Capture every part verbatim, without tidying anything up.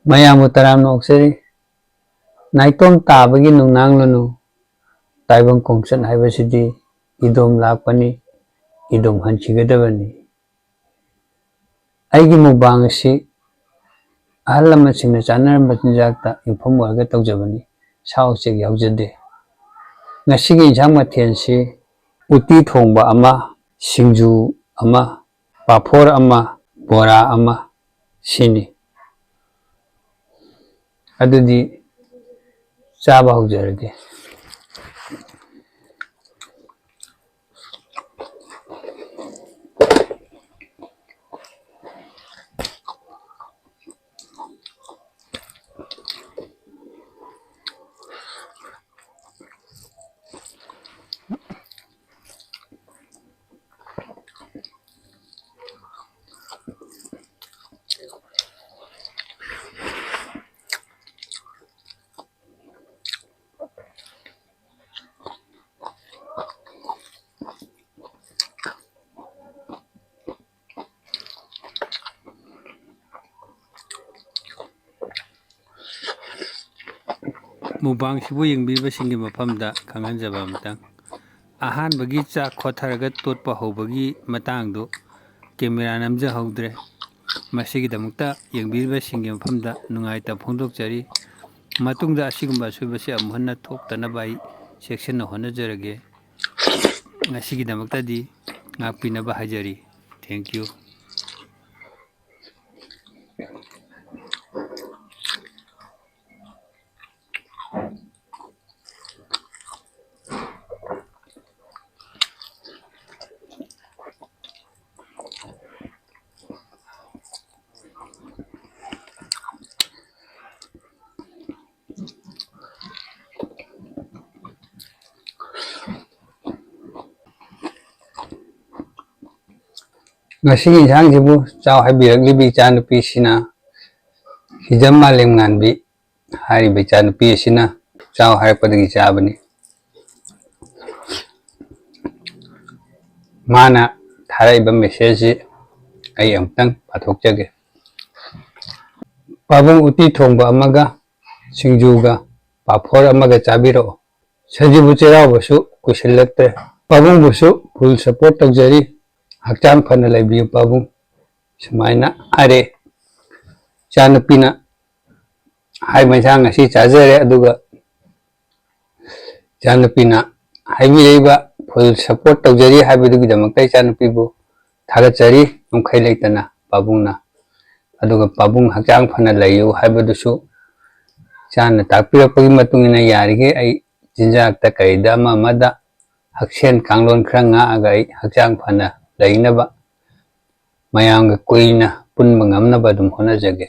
ꯃꯌꯥꯝꯕꯨ ꯇꯔꯥꯝꯅ ꯑꯣꯛꯆꯔꯤ꯫ ꯅꯥꯏꯇꯣꯝ ꯇꯥꯕꯒꯤ ꯅꯨꯡꯅꯥꯡꯂꯅꯨ꯫ ꯇꯥꯏꯕꯪ ꯈꯣꯡꯆꯠ ꯍꯥꯏꯕꯁꯤꯗꯤ ꯏꯗꯣꯝ ꯂꯥꯛꯄꯅꯤ, ꯏꯗꯣꯝ ꯍꯟꯈꯤꯒꯗꯕꯅꯤ꯫ ꯑꯩꯒꯤ ꯃꯨꯛꯕꯥꯡ ꯑꯁꯤ ꯑꯍꯜ ꯂꯃꯟꯁꯤꯡꯅ ꯆꯥꯅꯔꯝꯕ ꯆꯤꯟꯖꯥꯛꯇ ꯌꯨꯝꯐꯝ ꯑꯣꯏꯔꯒ ꯇꯧꯖꯕꯅꯤ꯫ ꯁꯥ ꯎꯆꯦꯛ ꯌꯥꯎꯖꯗꯦ꯫ ꯉꯁꯤꯒꯤ ꯏꯟꯁꯥꯡ ꯃꯊꯦꯜꯁꯤ ꯎꯇꯤ ꯊꯣꯡꯕ ꯑꯃ, ꯁꯤꯡꯖꯨ ꯑꯃ, ꯄꯥꯐꯣꯔ ꯑꯃ, ꯕꯣꯔꯥ ꯑꯃ, ꯁꯤꯅꯤ꯫ ꯑꯗꯨꯗꯤ ꯆꯥꯕ ꯍꯧꯖꯔꯒꯦ꯫ ꯃꯨꯛꯕꯥꯡꯁꯤꯕꯨ ꯌꯦꯡꯕꯤꯕꯁꯤꯡꯒꯤ ꯃꯐꯝꯗ ꯈꯪꯍꯟꯖꯕ ꯑꯃꯇꯪ, ꯑꯍꯥꯟꯕꯒꯤ ꯆꯥꯛ ꯈꯣꯠꯊꯔꯒ ꯇꯣꯠꯄ ꯍꯧꯕꯒꯤ ꯃꯇꯥꯡꯗꯨ ꯀꯦꯃꯦꯔꯥ ꯅꯝꯖꯍꯧꯗ꯭ꯔꯦ꯫ ꯃꯁꯤꯒꯤꯗꯃꯛꯇ ꯌꯦꯡꯕꯤꯔꯤꯕꯁꯤꯡꯒꯤ ꯃꯐꯝꯗ ꯅꯨꯡꯉꯥꯏꯇꯕ ꯐꯣꯡꯗꯣꯛꯆꯔꯤ꯫ ꯃꯇꯨꯡꯗ ꯑꯁꯤꯒꯨꯝꯕ ꯑꯁꯣꯏꯕꯁꯤ ꯑꯃꯨꯛ ꯍꯟꯅ ꯊꯣꯛꯇꯅꯕ ꯑꯩ ꯆꯦꯛꯁꯤꯟꯅ ꯍꯣꯠꯅꯖꯔꯒꯦ꯫ ꯉꯁꯤꯒꯤꯗꯃꯛꯇꯗꯤ ꯉꯥꯛꯄꯤꯅꯕ ꯍꯥꯏꯖꯔꯤ꯫ Thank you꯫ ꯉꯁꯤꯒꯤ ꯏꯟꯁꯥꯡꯁꯤꯕꯨ ꯆꯥꯎ ꯍꯥꯏꯕꯤꯔꯛꯂꯤꯕ ꯏꯆꯥꯅꯨꯄꯤꯁꯤꯅ ꯍꯤꯖꯝ ꯃꯥꯂꯦꯝꯉꯥꯟꯕꯤ ꯍꯥꯏꯔꯤꯕ ꯏꯆꯥꯅꯨꯄꯤ ꯑꯁꯤꯅ ꯆꯥꯎ ꯍꯥꯏꯔꯛꯄꯗꯒꯤ ꯆꯥꯕꯅꯤ꯫ ꯃꯥꯅ ꯊꯥꯔꯛꯏꯕ messageꯁꯤ ꯑꯩ ꯑꯃꯨꯛꯇꯪ ꯄꯥꯊꯣꯛꯆꯒꯦ꯫ ꯄꯥꯕꯨꯡ ꯎꯇꯤ ꯊꯣꯡꯕ ꯑꯃꯒ, ꯁꯤꯡꯖꯨꯒ, ꯄꯥꯐꯣꯔ ꯑꯃꯒ ꯆꯥꯕꯤꯔꯛꯑꯣ꯫ ꯁꯖꯤꯕꯨ ꯆꯩꯔꯥꯎꯕꯁꯨ ꯀꯨꯏꯁꯤꯜꯂꯛꯇ꯭ꯔꯦ꯫ ꯄꯥꯕꯨꯡꯕꯨꯁꯨ full support ꯇꯧꯖꯔꯤ꯫ ꯍꯛꯆꯥꯡ ꯐꯅ ꯂꯩꯕꯤꯌꯨ ꯄꯥꯕꯨꯡ꯫ ꯁꯨꯃꯥꯏꯅ ꯍꯥꯏꯔꯦ꯫ ꯏꯆꯥꯅꯨꯄꯤꯅ ꯍꯥꯏꯕ ꯏꯟꯁꯥꯡ ꯑꯁꯤ ꯆꯥꯖꯔꯦ, ꯑꯗꯨꯒ ꯏꯆꯥꯅꯨꯄꯤꯅ ꯍꯥꯏꯕꯤꯔꯛꯏꯕ full support ꯇꯧꯖꯔꯤ ꯍꯥꯏꯕꯗꯨꯒꯤꯗꯃꯛꯇ ꯏꯆꯥꯅꯨꯄꯤꯕꯨ ꯊꯥꯒꯠꯆꯔꯤ, ꯉꯝꯈꯩ ꯂꯩꯇꯅ ꯄꯥꯕꯨꯡꯅ꯫ ꯑꯗꯨꯒ ꯄꯥꯕꯨꯡ ꯍꯛꯆꯥꯡ ꯐꯅ ꯂꯩꯌꯨ ꯍꯥꯏꯕꯗꯨꯁꯨ ꯏꯆꯥꯅ ꯇꯥꯛꯄꯤꯔꯛꯄꯒꯤ ꯃꯇꯨꯡ ꯏꯟꯅ ꯌꯥꯔꯤꯈꯩ ꯑꯩ ꯆꯤꯟꯖꯥꯛꯇ ꯀꯩꯗ ꯑꯃ ꯑꯃꯗ ꯍꯛꯁꯦꯜ ꯀꯥꯡꯂꯣꯟ ꯈꯔ ꯉꯥꯛꯑꯒ ꯑꯩ ꯍꯛꯆꯥꯡ ꯐꯅ ꯂꯩꯅꯕ, ꯃꯌꯥꯝꯒ ꯀꯨꯏꯅ ꯄꯨꯟꯕ ꯉꯝꯅꯕ ꯑꯗꯨꯝ ꯍꯣꯠꯅꯖꯒꯦ꯫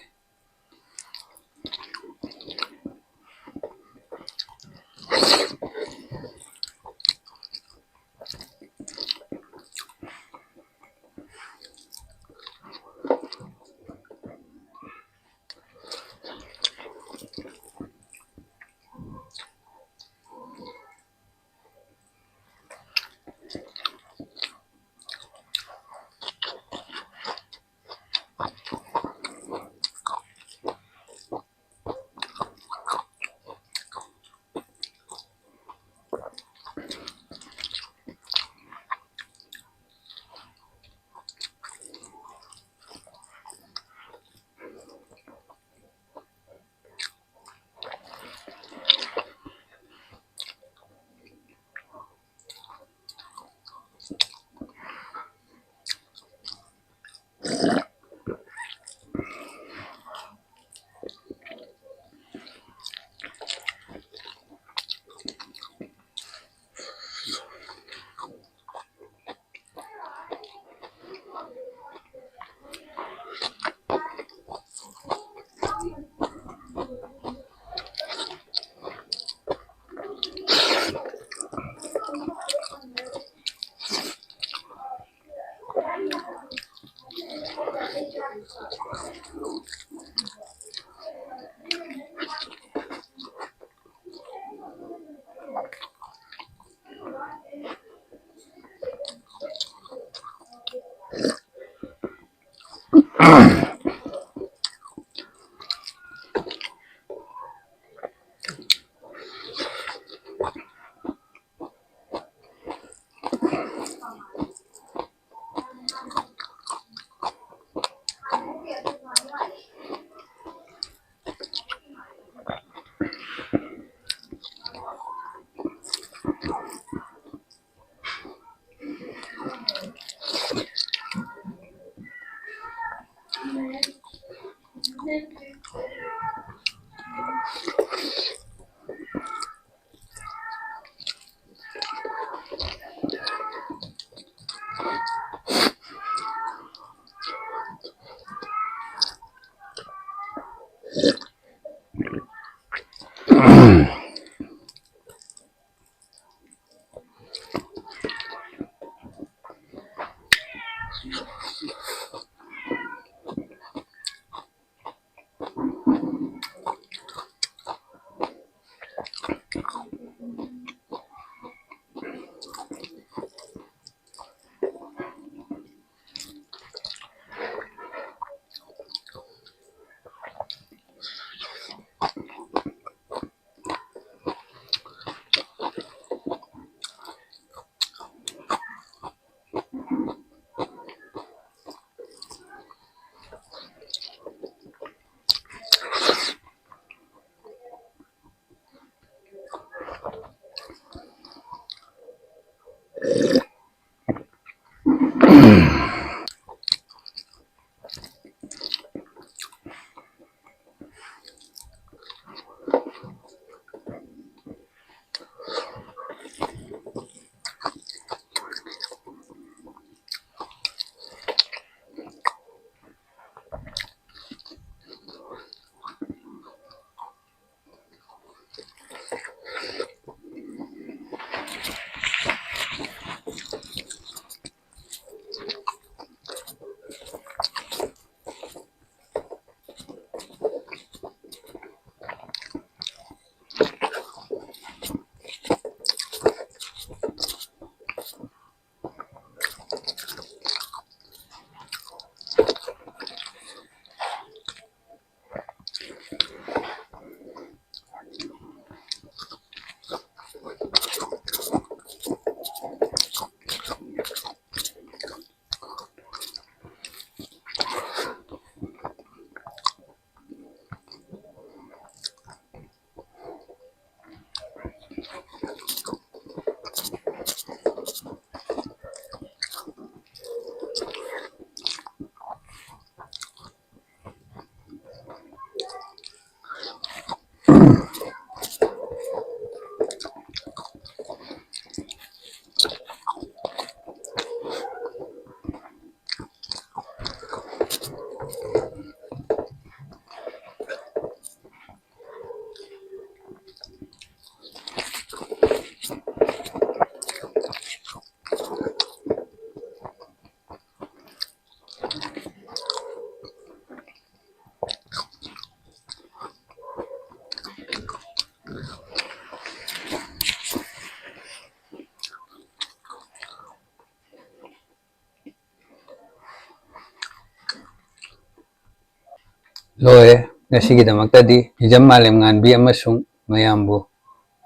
ꯂꯣꯏꯔꯦ꯫ ꯉꯁꯤꯒꯤꯗꯃꯛꯇꯗꯤ ꯍꯤꯖꯝ ꯃꯥꯂꯦꯝꯉꯥꯟꯕꯤ ꯑꯃꯁꯨꯡ ꯃꯌꯥꯝꯕꯨ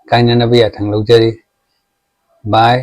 ꯀꯥꯏꯅꯅꯕ ꯌꯥꯊꯪ ꯂꯧꯖꯔꯤ꯫ Bye꯫